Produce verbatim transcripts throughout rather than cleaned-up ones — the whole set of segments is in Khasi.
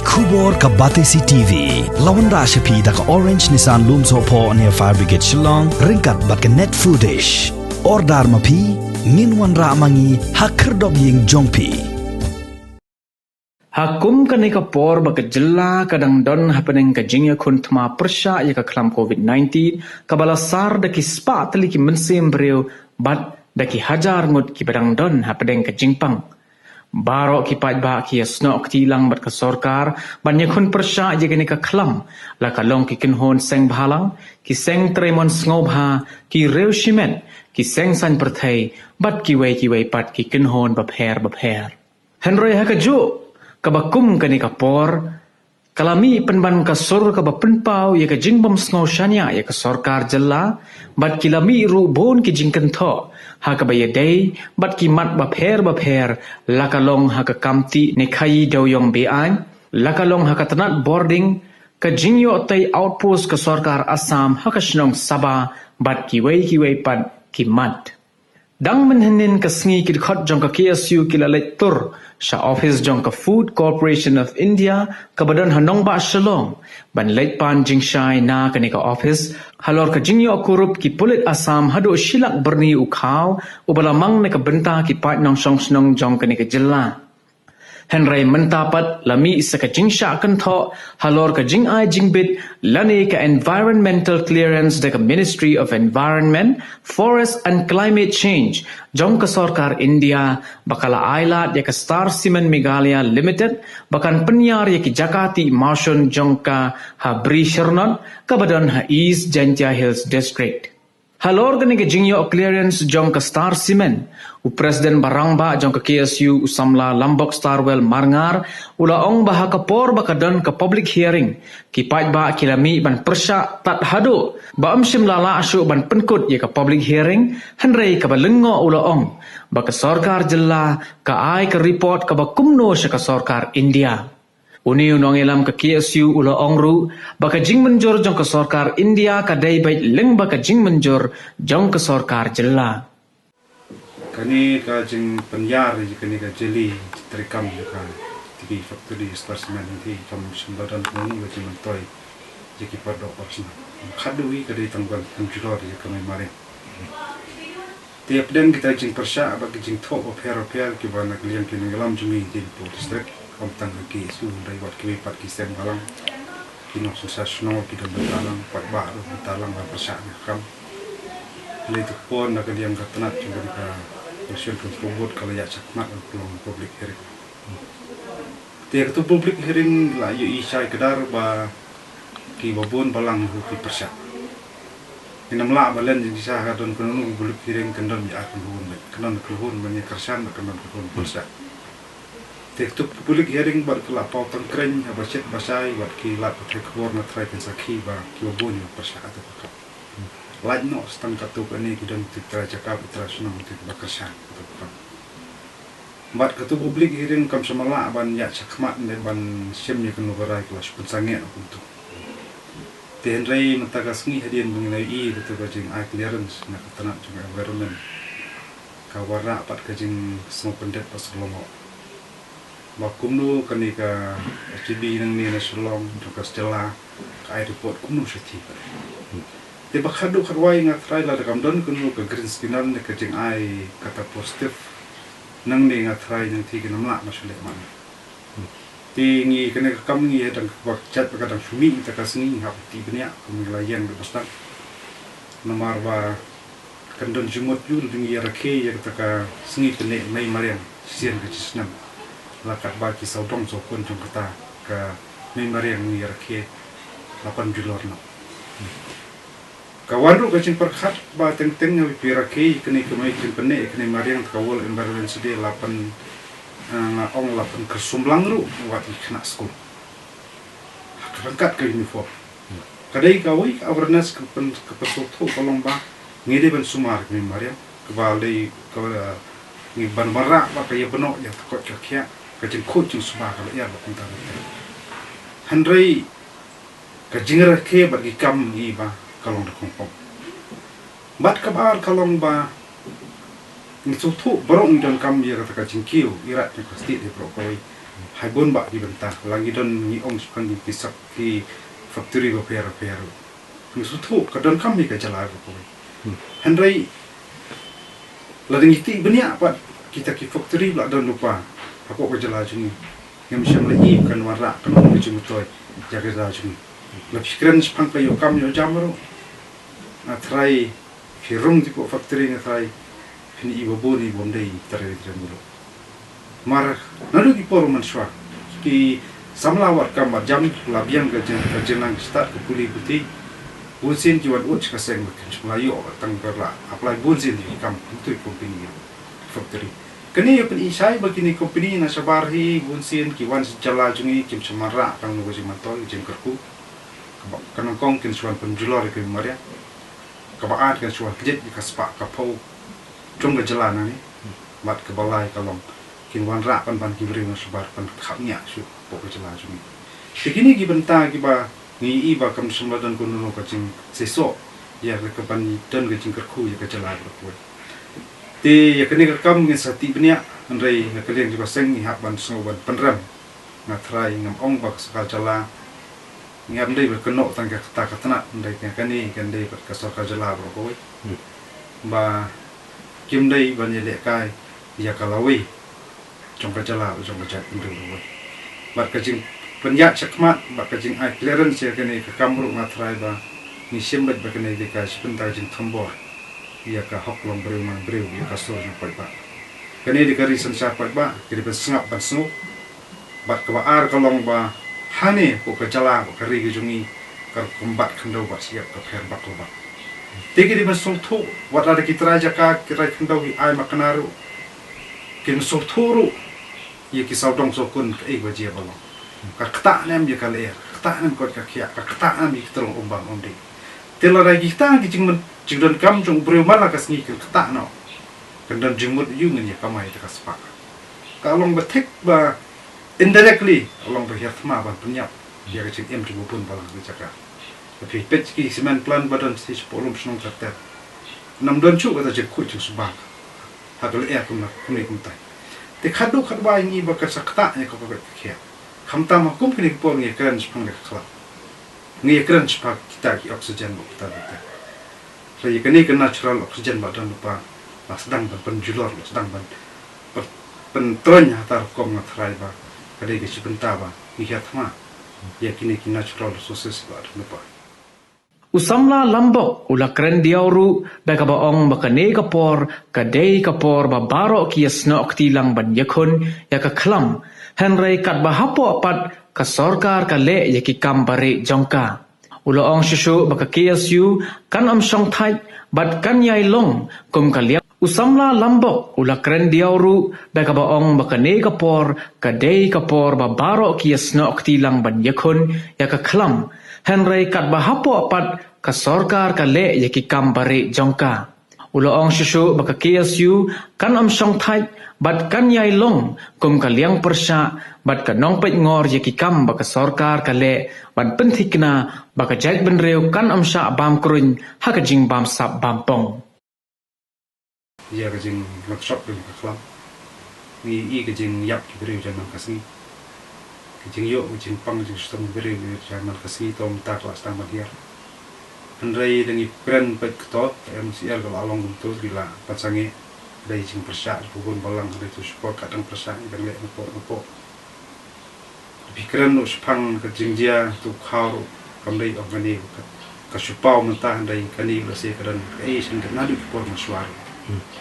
Khubor ka Batesi T V la wanrah sha phi da ka Orange Nissan Lumsohphoh near Fire Brigade Shillong, ryngkat bad ka Net Foodish. Order ma phi, ngin wanrah ma ngi ha khyrdop ïing jong phi. Ha kum kane ka por ba ka jylla ka dang don hapdeng ka jingïakhun thma pyrshah ïa ka khlam covid nineteen, kaba la sar da ki spah tylli ki mynsiem briew bad da ki hajar ngut kiba dang don hapdeng ka jingpang. Baroh ki paidbah ki ïasnoh kti lang bad ka sorkar ban ïakhun pyrshah ïa kane ka khlam, la ka long ki kynhun seng bhalang, ki seng trei mon sngewbha, ki riew shimet, ki seng saiñ pyrthei bad kiwei kiwei pat ki kynhun bapher bapher. Hynrei ha kajuh kaba kum kane ka por, ka la mih pynban ka sur kaba pynpaw ïa ka jingbymsngew shaniah ïa ka sorkar jylla, bad ki la mih ruh bun ki jingkynthoh ha kaba ïadei bad ki mat bapher bapher, la ka long ha ka kam tih ne khaïi dewïong be-aiñ, la ka long ha ka tnat bording, ka jingïohtei outpost ka sorkar Assam ha ka shnong Saba bad kiwei kiwei pat ki mat. Dang mynhynnin ka sngi, ki dkhot jong ka K S U ki la leit tur sha ophis jong ka Food Corporation of India kaba don ha nongbah Shillong, ban leit pan jingshai na kane ka ophis halor ka jingïoh kurup ki pulit Assam haduh shi lak byrni u khaw, uba la mang na ka bynta ki paid nongshong shnong jong kane ka jylla. Hynrei mynta pat la mih sa ka jingshah kynthoh halor ka jingai jingbit lane ka environmental clearance da ka Ministry of Environment, Forest and Climate Change jong ka sorkar India, ba ka la ailad ïa ka Star Cement Meghalaya Limited ba kan pynïar ïa ki jaka tih mawshun jong ka ha Bri Shyrnot kaba don ha East Jaintia Hills District. Halor kane ka jingïoh clearance jong ka Star Cement, u President ba rangbah jong ka K S U, u samla Lambok Starwell Marngar, u la ong ba ha ka por ba ka don ka public hearing, ki paidbah ki la mih ban pyrshah tad haduh ba ym shym la lah shuh ban pynkut ïa ka public hearing, hynrei kaba lyngngoh u la ong ba ka sorkar jylla ka ai ka report kaba kumno sha ka sorkar India. Une u nongïalam ka K S U u la ong ruh ba ka jingmynjur jong ka sorkar India ka dei beit lyngba ka jingmynjur jong ka sorkar jylla. Kane ka jingpynïar ïa kane ka jali treikam ïa ka T P factory, Star Cement, te kam shym la don kumne ka jingmyntoi ïa ki pardoh parsnam. Khadduh hi ka dei tang ban pynjulor ïa ka mei mariang. Te hapdeng kita ki jingpyrshah bad ki jingthoh bapher bapher kiba na ka liang ki nongïalam jong ngi dei hapoh district, ym tang ka K S U, hynrei wat kiwei pat ki seng bhalang, ki nongsynshar shnong ki don bynta lang, paidbah ruh bynta lang ban pyrshah ïa ka kam. Hynrei to por na ka liang ka tnat jong ka Election Control Board ka la ïaid shakhmat ban pynlong public hearing. Te katu public hearing la ïohi shai kdar ba kiba bun balang ruh ki pyrshah. Ngim lah ban len jingshisha ka don kano kano ka public hearing kan don ïa ar kynhun beit, kan don kynhun ban ïa kyrshan bad kan don kynhun pyrshah. Te katu public hearing bad ka la paw tang kren haba shet ba shai bad ki lad pathai khubor na trai kan sakhi ba kiba bun ïa pyrshah ata ka kam. Lait noh tang katu kane ki don ki trai jaka ki trai shnong ki ba kyrshan katu ka kam. Bad katu public hearing kam shym la lah ban ïaid shakhmat ne ban shim ïa kano ka rai ka la shu pynsangeh kumtu. Te hynrei mynta ka sngi hadien ba ngi la ïohi katu ka jingai clearance na ka tnat jong ka environment, ka wanrah pat ka jingsngewpyndet bad sngewlyngngoh ba kumno kane ka H D B nangne na Shillong jong ka jylla ka ai report kumno shathie. Te ba khadduh khatwai nga trai lada kam don kano ka green signal ne ka jingai kata positive, nangne nga trai nangthie kim lah ban shu leh man. Te ngi kane ka kam ngi dang kaba jait ba ka dang shu mih mynta ka sngi, nga hap tih bniah kum ngi la ïeng da ba stang. Namar ba kan don jingmut ïa u, ngi ïa rakhe ïa kata ka sngi pynneh mei mariang shisien ka shisnem. La katba ki sawdong sawkun jong kata ka mei mariang ngi ïa rakhe la pynjulor noh. Ka wan ruh ka jingpyrkhat ba teng teng ngi phi rakhe ïa kane ka mei jingpynneh ïa kane mariang, ka World Environment Day la pyn, eh, nga ong la pynkyrsum lang ruh wat ïa ki khynnah skul. Ha ka ryngkat ka uniform. Ka dei kawei ka awareness ka pyn, ka pynsngewthuh ka long ba ngi dei ban sumar ka mei mariang, kaba dei kaba ngi ban wanrah ba ka ïa bynnoh ïa ka koit ka khiah, ka jingkhuid jingsuba ka la ïar ba kumta. Hynrei ka jingrakhe bad ki kam ngi ba ka long da khongpong. Bad kaba ar ka long ba ngi sngewthuh baroh ngi donkam ïa kata ka jingkiew ïarap jong ka state ïa baroh kawei. Hai bun bah ki bynta, la ngi don ngi ong shaphang ki sak ki factory bapher bapher. Ngi sngewthuh ka donkam ïa ka jylla ruh kawei. Hynrei lada ngi tip bniah pat kita ki factory ba la don lypa hapoh ka jylla jong ngi, ngim shym la i kan wanrah kan ong ka jingmyntoi ïa ka jylla jong ngi. La phi kren shaphang ka ïoh kam ïoh jam ruh, nga tharai phi rung ki pok factory, nga tharai phin i ba bun i bym dei trai trai mulu. Mar naduh ki por mynshuwa ki samla wad kam wad jam la biang ka jing ka jingnang stad ka puli puthi. Bun sien ki wan ut ka seng ba kim shym la ïoh tang ka la apply bun sien ki kam tu company factory. Kane ïa pyn i shai ba kine company na shabar hi bun sien ki wan sha jylla jong ngi kim shym wanrah tang nu ka jingmyntoi jingkyrkhu. Ka ba- ka nyngkong kin shu wan pynjulor ïa ka mariang. Ka ba ar kin shu wan kjit ïa ka spah ka phew jong ka jylla nangne. Bad ka ba lai ka long kin wanrah pynban ki briew na shabar pynkhapngiah shuh hapoh ka jylla jong ngi. Te kine ki bynta ki ba ngi i ba kam shym la don kano kano ka jingseisoh ïa ka ban don ka jingkyrkhu ïa ka jylla ka kawei. Te ïa kane ka kam ngin sa tip bniah, hynrei na ka liang jong ka seng ngi hap ban sngew ban pynrem. Nga tharai ngam ong ba ka sorkar jylla ngi hap dei ba kynnoh tang ka kata ka tnat, hynrei ka kane kan dei bad ka sorkar jylla baroh kawei. Ba kim dei ban ïalehkai ïa ka lawei jong ka jylla, jong ka jaitbynriew ruh. Bad ka jingpynïaid shakhmat bad ka jingai clearance ïa kane ka kam ruh nga tharai ba ngi shim beit ba kane dei ka shi bynta ka jingthombor ïa ka hok long briew man briew, ïa ka sur jong paidbah. Kane dei ka ri synshar paidbah, ka dei ban sngap ban sngewthuh. Bad ka ba ar ka long ba hane ko ka jylla ko ka ri ka jong ngi ka rukom bad khyndew bad shyiap ka pher bak la bak. Te ki dei ban sngewthuh wat lada ki trai jaka ki trai khyndew ki ai makna ruh, ki dei ban sngewthuh ruh ïa ki sawdong sawkun kaei ba jia ba long. Ka ktah ne em ïa ka lyer, ka ktah ne em kot ka khiah, ka ktah ne em ïa ki tyrong um bam um dih. Te lada ki ktah ki jingmyn jingdonkam jong u briew man la ka sngi kan ktah noh. Kan don jingmut ïa u ngin ïa kamai ïa ka spah. Ka long ba thik ba indirectly ka long ba hiar thma ban pynïap ïa ka jingim jong u bun balang ka jaka. Ka phi peit ki cement plant ba don shi shapoh lum shnong ter ter. Nam don shuh kata jingkhuid jingsuba ha ka lyer kumne kumne kumtai. Te khatduh khatwai ngi ba ka sa ktah ïa ka ka ka khiah. Khamtam ha kum kine ki por ngi ïa kren shaphang da ka khlad. Ngi ïa kren shaphang kita ki oxygen ba kita kita. Sa ïa kane ka natural oxygen ba don lypa la sdang ban pynjulor, la sdang ban pyn- pyntroiñ ha ta rukom nga tharai ba ka dei ka shi bynta ba ngi hiar thma ïa kine ki natural resources ba don lypa. U samla Lambok u la kren diaw ruh da kaba ong ba kane ka por ka dei ka por ba baroh ki ïasnoh kti lang ban ïakhun ïa ka khlam, hynrei katba hapoh pat ka sorkar ka leh ïa ki kam ba rieh jong ka. U la ong shuh shuh ba ka K S U kan ym shongthait bad kan ïai long kum ka liang. U samla Lambok u la kren diaw ruh da kaba ong ba kane ka por ka dei ka por ba baroh ki ïasnoh kti lang ban ïakhun ïa ka khlam, hynrei katba hapoh pat ka sorkar ka leh ïa ki kam ba rieh jong ka. U la ong shuh shuh ba ka K S U kan ym shongthait bad kan ïai long kum ka liang pyrshah bad ka nongpeitngor ïa ki kam ba ka sorkar ka leh, ban pynthikna ba ka jaitbynriew kan ym shah bam kruiñ ha ka jingbamsap bampong. Ïa ka jingmut shop ïa ka khlam. Ngi i ka jingïap ki briew jan man ka sngi. Ka jingïoh ka jingpang jingshitom ki briew jan man ka sngi, to mynta ka la sdang ban hiar. Hynrei da ngi kren peit kto, ka M C R ka la long kumto, ki la pynsangeh. Dei jingpyrshah jong u bun balang, dei to shipor ka dang pyrshah ngi dang leh napoh napoh. Phi kren ruh shaphang ka jingjia tu khaw ruh kam dei ong kane ka, ka shu paw mynta, hynrei kane ruh lehse ka don kaei shen ka naduh ki por mynshuwa ruh.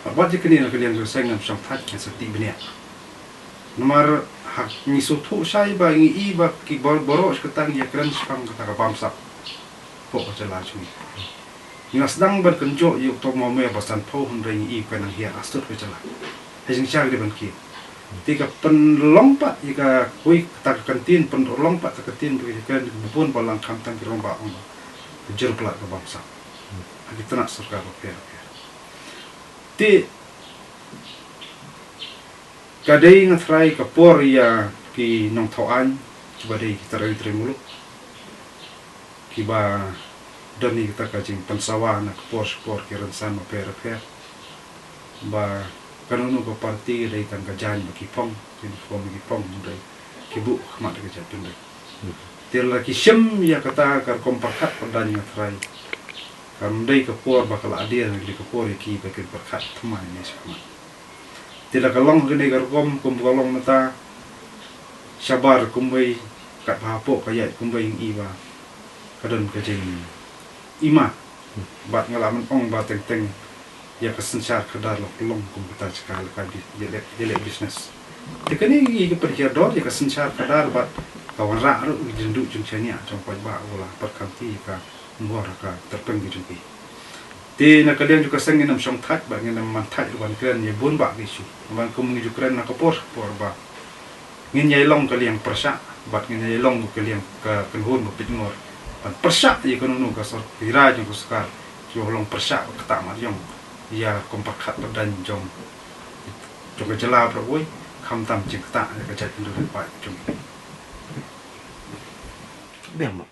Bad wat ïa kane na ka liang jong ka seng ngam shongthait, ngan sa tip bniah. Namar ha ngi sngewthuh shai ba ngi i ba ki bor- baroh shi katta ngi ïa kren shaphang kata ka bamsap hapoh ka jylla jong ngi. Ngi la sdang ban kynjoh ïa u Tong Mawmer ba sanphew, hynrei ngi i ka nang hiar ha sut ka jylla. Ha jingshisha ka dei ban kiew. Te ka pynlong pat ïa ka, kawei kata ka kyntien, pynlong pat ka kyntien ba ki kren ba bun balang khamtam ki rangbah ong ba ka jur palat ka bamsap ha ki tnat sorkar bapher bapher. Te ka dei nga tharai ka por ïa ki nongthaw aiñ kiba dei ki trai trai muluk, kiba don ïa kata ka jingpynsawa na ka por sha ka por, ki rynsan bapher bapher, ba kano kano ka party ka dei tang ka jaiñ ba ki phong, uniform ba ki phong, hynrei ki buh khmat ka jaitbynriew. Te la ki shem ïa kata ka rukom pyrkhat pyrdain nga trai. Kam dei ka por ba ka la dier, dei ka por ïa ki ba kin pyrkhat thymmai ne shakhmat. Te la ka long kane ka rukom kum ka long mynta shabar kumwei, kat ba hapoh ka ïaid kumwei ngi i ba ka don ka jing i ma. Bad nga la man ong ba teng teng ïa ka synshar khadar la ka long kum kata jaka la ka bi-, ïa leh, ïa leh business. Te kane ngi ka pyrhiar dor ïa ka synshar khadar bad ka wanrah ruh ïa ka jingduh jingshaniah jong paidbah u la pyrkhat ïa ka mor ka tyrpeng ka jong ki. Te na ka liang jong ka seng ngin ym shong thait bad ngin ym man thait ruh ban kren ïa bun bah ki issue. Ban kum ngi ju kren na ka por por ba ngin ïai long ka liang pyrshah bad ngin ïai long ka liang ka kynhun ba pynngor ban pyrshah ïa kano kano ka sor, ka rai jong ka sorkar, ki long pyrshah ka ktah mat jong ïa rukom pyrkhat pyrdain jong jong ka jylla baroh kawei, khamtam jingktah ïa ka jaitbynriew paid jong ngi. Biang ma.